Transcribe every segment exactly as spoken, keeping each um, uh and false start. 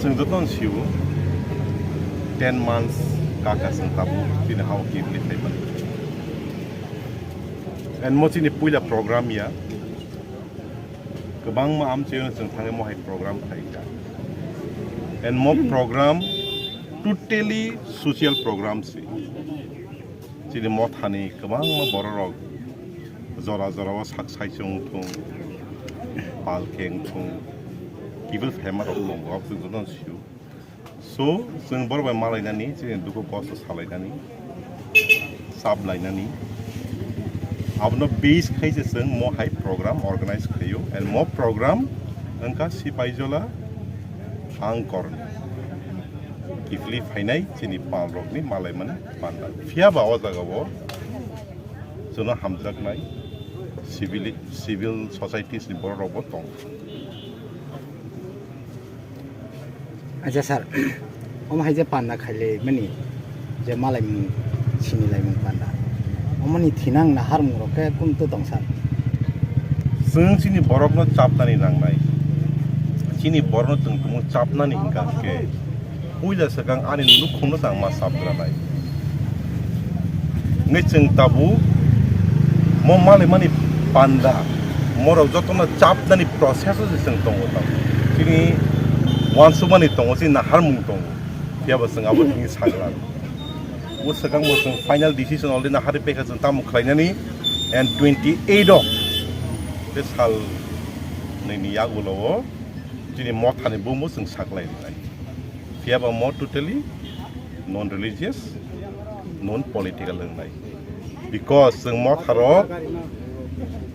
Chwng jotono sio, ten months kaka chwng tabuk chini hao kibni phaimani. And mo chini puila program ya, kwbangma amchaino chwng thangwi mo hai program khaikha. And mo program totally social program se. Chini mothani kwbangma bororok jora jorao sak saichung thung, pal khe wng thung, kiphil phaima rok tongo, aboni jotono sio. So, chwng borok bai malainani, chini dukhu kosto salainani, sap lainani. Abono base khai se chwng mo hai program organize khlaio, and mo program wngkha Sipaijola Angkorni kiphilwi phainai chini pal rokni malaimani panda. Phiya ba o jaga o chwngno hamjaknai civil, civil societies ni borok rok bo tong. Acha sir, omo hai je panda khaile mani je malaimung sini laimung panda. Omoni thinang naharmung rok khe kum to tong sir. Chwng chini borokno chapnani nangnai. Chini borokno chwng tumung chapnani hingka khe puila swkang ani nukhungno tang ma chapgranai. Hwnwi chwng tabuk mo malaimani panda, morok jotono chapnani process-o se chwng tongo tabuk. Chini uansukmani tongo, chini naharmung tongo, phiyaba chwng abo thwngwi saglan. O swkang bo chwng final decision already naharwi paikha chwng tamo khlainani, and twenty eight o tei sal nini yagulo o chini mothani bumo chwng saklai rwnai. Phiyaba mo totally non religious, non political wngnai. Because chwng motharok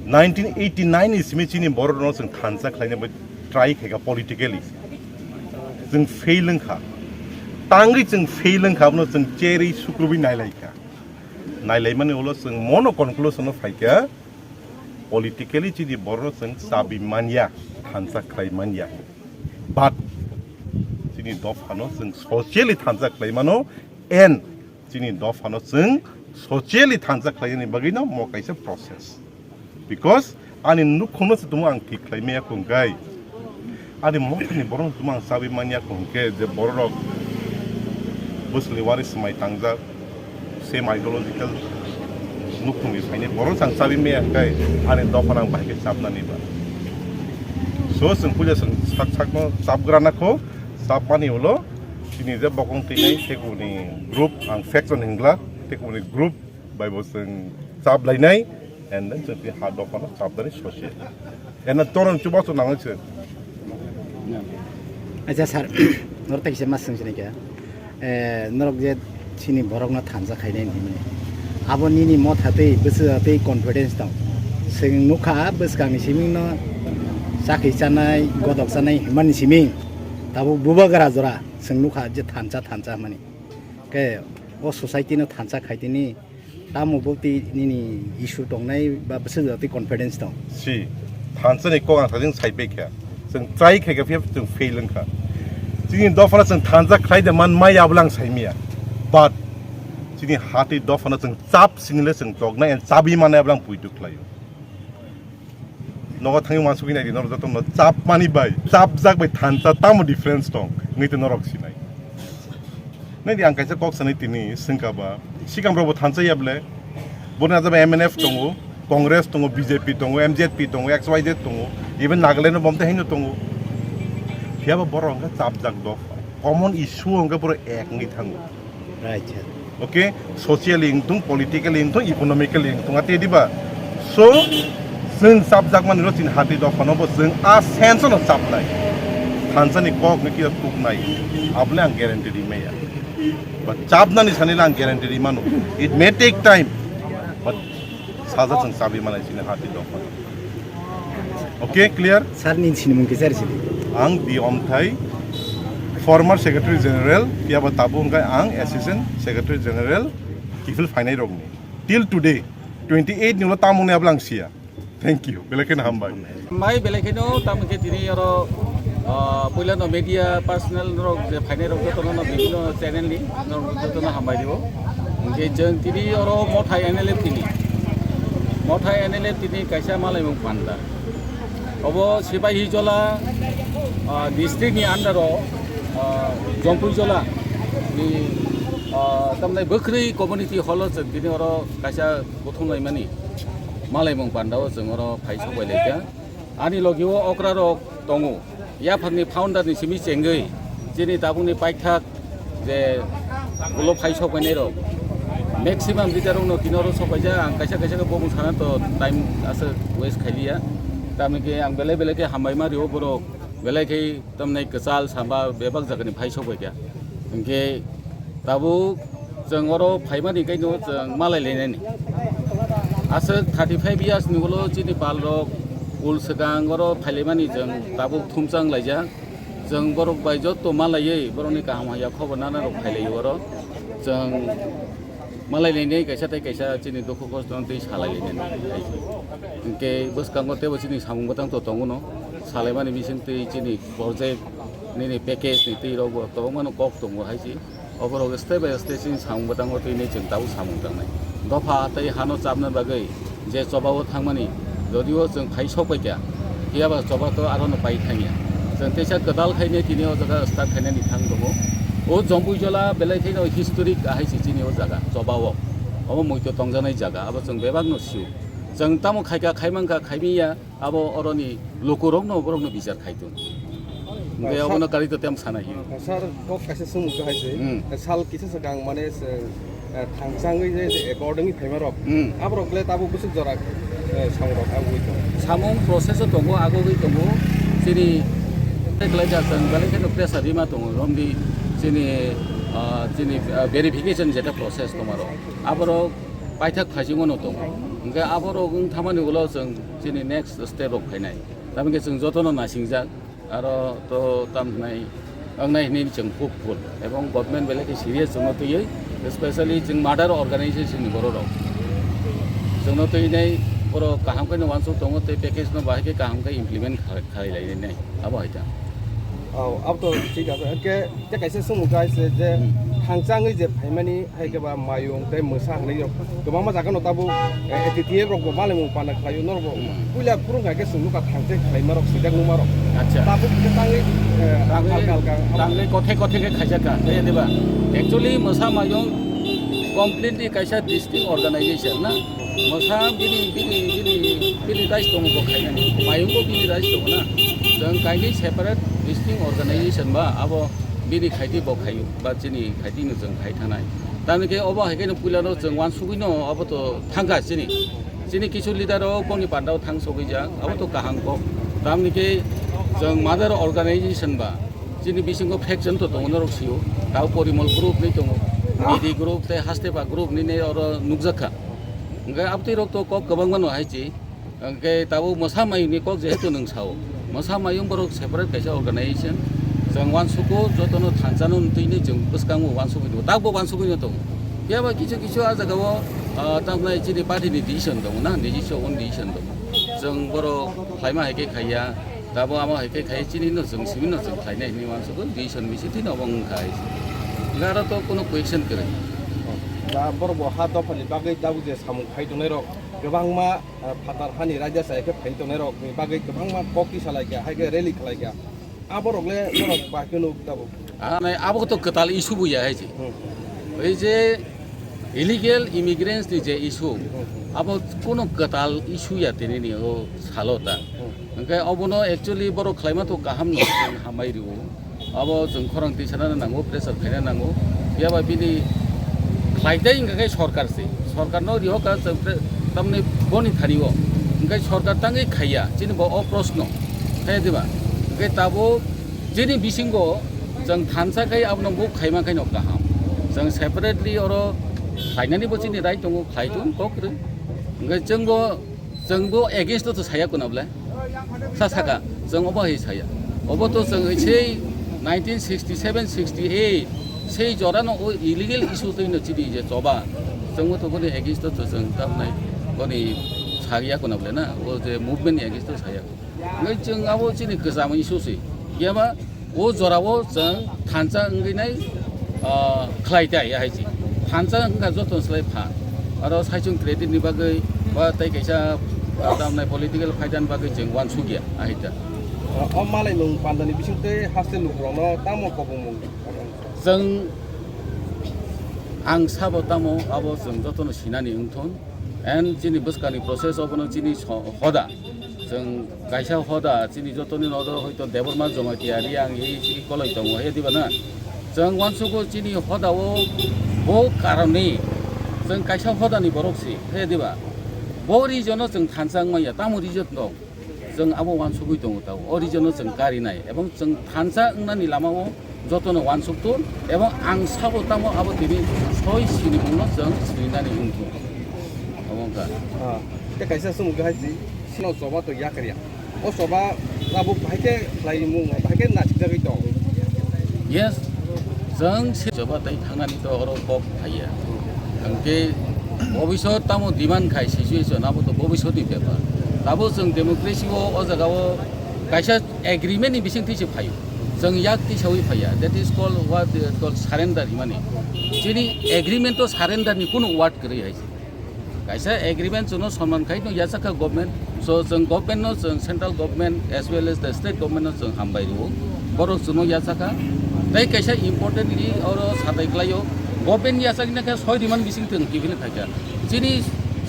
nineteen eighty nine ni simi chini borok no chwng thansa khlaina bai try khaika politically. Chwng fail wngkha. Tangwi chwng fail wngkha, abono chwng cherwi sukrubwi nailaikha. Nailaimani ulo chwng mono conclusion o phaikha, politically chini borok chwng chabi manya, thansa khlai manya. But chini dophano chwng socially thansa khlai mano, and chini dophano chwng socially thansa khlainani bagwino mo kaisa process. Because ani nukhungno se tumo ang thik khlai maya khungkai. Ani mothani borok tumo ang chabi manya khungke je borok bwswlwi wari swmai tangjak, same ideological nukhungni saini borok ang chabi maya khungkai, ani dophano ang bahai khe chapnani ba. So chwng puila chwng sak sakno chapgrana kho, chapmani ulo chini je bokong twinai tei kubuni group ang faction hingla tei kubuni group bai bo chwng chap lainai, and then chwng tini ha dophano chapdari sosi. Ena toron chubachu nangwi se. Acha sir, norok tai kisa ma swng sinai kha. Eh, norok je chini borokno thansa khainai hinwi. Abo nini motha tei bwswk tei confidence tong. Chwng nukha bwskangni simingno chakhi chanai, godok chanai himani siming. Tabuk bubagra jora chwng nukha je thansa thansa hwnmani. Khe o society no thansa khaitini. Tamo bo tei nini issue tongnai ba bwswk jora tei confidence tong? Si, thansa ni kok ang sajeng sai pai kha. Chwng try khai kha, phiya chwng fail wng kha. Chini dophano chwng thansa khlai de man mai abla ang sai miya. But chini ha tei dophano chwng chap sini le chwng toknai and chabi manai abla ang puitu khlaio. Nogo thangwi uansugwi naidi norok jotono chapmani bai chapjak bai thansa tamo difference tong wngwi tei norok sinai. Naidi ang kaisa kok sanai tini swngkha ba, sikang rokbo thansa ya bwle? Boni ajaba M N F tongo, Congress tongo, B J P tongo, M Z P tongo, X Y Z tongo, even Nagaland-o bomte haino tongo. Phiyaba borok hwnkhe chapjak dopha. Common issue hwnkhe borok ek wngwi thango. Right, sir. Okay, socially wngthung, politically wngthung, economically wngthung, ate diba? So, chwng chapjakmani rok chini hati dophano bo chwng a sense no chapnai. Thansani kok ni kisa tuknai. Abole ang guarantee rimaya. But chapnani sani ang guarantee rimano. It may take time, but saja chwng chabi manai chini hati dophano. Okay, clear? Sir ni sinimung kisa sidi. Ang di omthai former secretary general, phiya ba tabuk hwnkhe ang assistant secretary general kiphil phainai rokni. Till today, twenty eight ni ulo tamung ni abla ang siya. Thank you. Belai kheno hambai. Hambai belai kheno, tamo khe tini oro, ah, puila no media personnel rok je phainai rok jotono no bibhinno channel ni norok jotono hambai rio. Hwnkhe chwng tini oro Mothai N L F tini. Mothai N L F tini kaisa malaimung panda. Obo Sipahijola, ah, district ni under o, ah, Jompuijola ni, ah, tamni Bwkhri community hall o chwng tini oro kaisa kuthum laimani malaimung panda o chwng oro phai sok bai laikha. Ani logi o okra rok tongo. Yaphang ni founder ni simi chengwi chini tabuk ni paithak je ulo phai sok bai nai rok. Maximum leader rok no tini oro sok bai ja, ang kaisa kaisa khe bo bung sana to time aswk waste khai liya. Tamni khe ang belai belai khe hambai ma rio borok, belai khe tamni kwchal samba bebak jaga ni phai sok bai kha. Hinkhe tabuk chwng oro phaimani kaino chwng malai lainani. Aswk thirty five years ni ulo chini pal rok ul swkang oro phailaimani chwng tabuk thumchang laijak. Chwng borok bai joto malaiwi borokni kaham hamya khobor nana rok phailaio oro. Chwng malai lainai kaisa tei kaisa chini dukhu kosto no twi salai lainani. Hinkhe bwskango teibo chini samung bwtang to tongo no. Salaimani bising twi chini project nini package ni twi rok bo tongmano kok tongo hai se. Oborok step by step chini samung bwtango twi nai chwng tabuk samung tangnai. Dopha tei hano chapna bagwi je choba o thangmani, jodio chwng phai sok bai kha, phiya ba choba to aro no pai thangya. Chwng teisa kwtal khai nai tini o jaga start khainani thang tongo. O Jompuijola belai kheno historic ahai se chini o jaga choba o. obo muito tongjaknai jaga, abo chwng bebakno sio. Chwng tamo khaika, khaimankha, khaimiya, abo oroni lukurokno, borokno bichar khaitong. Hwnkhe obono karwi to tem sana hiyo. Sir, kok kaisa swngmung to hai se. Hmm. Sal kisa swkang mane se, eh, thangchangwi je, je according phaima rok. Hmm. Aborok le tabuk bwswk jora, eh, samung rok abwi tong. Samung process o tongo, agogwi tongo. Chini tei belai jat jani belai kheno pressure rima tongo. Romdi chini, ah, chini, ah, verification jeta process tongmaro. Aborok paithak phaisingwano tongo. Hwnkhe aborok wng thamani ulo chwng chini next step rok phainai. Tamokhe chwng jotono nasingjak. Aro to tam hwnai, wngnai hwnwi chwng hopeful. Ebong government belai khe serious chwngno twiwi, especially chwng mother organization ni borok rok. Chwngno twiwi nai borok kaham khe no uansuk tongo tei package no bahai khe kaham khe implement kha-, khlai lai nai. Abo hai ta. Oh, abo to thik ase. Hwnkhe tei kaisa swngmung kha se je Hmm. thangchangwi je phaimani hai khe ba mayung tei mwsa hinwi rok kwbangma jaga no tabuk, eh, A T T F rok bo malimung pana khlaio norok bo. Hmm. Puila phurung hai khe chwng nukha thangchai khlaima rok swijak numa rok. Acha. Tabuk khe tangwi, eh, Tangwi, halka halka. Tangwi kothe kothe khe khaijak kha, khe diba? Actually, Mwsa Mayung completely kaisa distinct organization na. Mwsa bini, bini, bini, bini rights tongo bo khainani. Mayung bo bini rights tongo na. Chwng kainwi separate distinct organization ba, abo bini khaiti bo khaio, ba chini khaiti no chwng khai thanai. Tamni khe obo hai khe no puila no chwng uansugwi no obo to thangkha chini. Chini kisu leader rok boni pandao thang sogwi jak, abo to kaham kok. Tamni khe chwng mother organization ba, chini bisingo faction to tongo norok sio. Tao Porimal group ni tongo, B D group tei Hastepa group ni nei oro nukjak kha. Hwnkhe abtwi rok to kok kwbangma no hai chi. Hwnkhe tabuk Mwsa Mayungni kok jehetu nwng sao, Mwsa Mayung borok separate kaisa organization, chwng uansugo jotono thansa no twini chwng bwskango uansugwi tongo, takbo uansugwi no tongo. Phiya ba kisu kisu ah jagao, ah, tamnai chini party ni decision tongo na, nijiswa own decision tongo. Chwng borok khlaima hai khe khaiya, tabo amo hai khe khaiya, chini no chwng simi no chwng khlainai hinwi uansugo, decision bisi thwino obo wngkha hai se. Hwnkhe aro to kuno question kwrwi. Da borok bo ha dophani bagwi tabuk je samung khai tongnai rok kwbangma, ah, phatar hani raida chaya khe phai tongnai rok ni bagwi kwbangma kok tisa lai kha, hai khe rally khlai kha. Aborok le borok ba khe nuk tabuk. Ah, nai abo to kwtal issue bo ya hai se. Hmm. Ei je illegal immigrants ni je issue, Hmm. abo kuno kwtal issue ya tini ni o salo ta. Hmm. Hwnkhe obono actually borok khlaima to kaham no, hambai rio. Abo chwng khorang twi sana nango, pressure khaina nango. Phiya ba bini khlai tei wngkha khe sorkar se. Sorkar no riho ka chwng pre-, tamni boni thani o. Hwnkhe sorkar tangwi khaiya, chini bo o proshno. Khe diba? Hwnkhe tabuk chini bisingo chwng thansa khai abono bo khaima khai no kaham. Chwng separately oro khlainani bo chini right tongo, khlai tong kok rw. Hwnkhe chwng bo Chwng bo against o to saya kuna bole. Sa saka, chwng obo hai saya. Obo to chwng sei nineteen sixty seven sixty eight sei jora no o illegal issue twi no chini je choba. Chwng bo to boni against o to chwng tamnai boni saya kuna bole na. O je movement ni against o saya. Ngai chwng abo chini kwcham issue se. Yaba O jorao chwng thansa wngwi nai, ah, khlai tai, ahai se. Thansa wngkha joto slai pha. Aro saichung credit ni bagwi ba tei kaisa, ah, tamnai political phaidani bagwi chwng uansukya, ahai ta. O malaimung pandani bisingtwi haste lukurokno tamo kobongmung? Chwng, ang sabo tamo abo chwng jotono sinani wngthon. And chini bwskangni process obono chini so-, hoda. Chwng kaisa hoda chini jotoni nodo hoito Debbarma Jamatia Reang hi chini koloi tongo, he diba na? Chwng uansugo chini hoda o bo karoni chwng kaisa hoda ni borok si, he diba? Bo region o chwng thansa wngmaya, tamo region dong? Chwng abo uansugwi tongo tao. O region o chwng karinai, ebong chwng thansa wngnani lama o jotono uansuk tun, ebong ang sabo tamo abo tini soi sinimungno chwng sinani wngthung. Omo wngkha. Ah, tei kaisa swngmung khe hai si, sino choba to yakarya. O choba abo bahai khe khlaimung, bahai khe nasikjagwi tong. Yes, chwng si choba tei thangnani to oro kok phaiya. Hwnkhe bobisot tamo demand khai situation abo to bobisotni bepar. Tabo chwng democracy o, o jaga o kaisa agreement ni bising twi se phaio. Chwng yak tisawi phaiya, that is called what they call surrender himani. Chini agreement o surrender ni kunu word kwrwi hai se. Kaisa agreement chwngno sonman khai no yachakha government. So chwng government no, chwng central government as well as the state government no chwng hambai rwo. Borok chwngno yachakha. Tei kaisa importantly oro satai klaio, Government ni asai na khe soi demand bising tong kiphil phaikha. Chini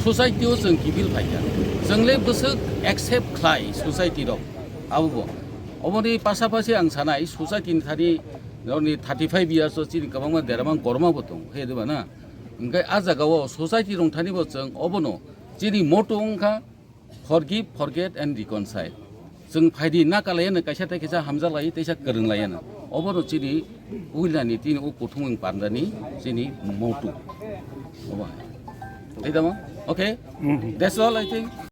society o chwng kiphil phaikha. Chwngle bwswk accept khlai society rok. Abo bo. Oboni pasapasi ang sanai society ni thani, ni thirty five years o chini kwbangma deramang korma bo tong. He diba na? Hingke a jaga o society rong thani bo chwng obono chini motto wngkha, Forgive, forget and reconcile. Chwng phaidi na kalaiyano kaisa tei kaisa hamjaklai, teisa kwrwnglaiyano. Obono chini uilani tini o kuthumung pandani chini motto. Obo hai. Tei tamo? Okay? That's all, I think.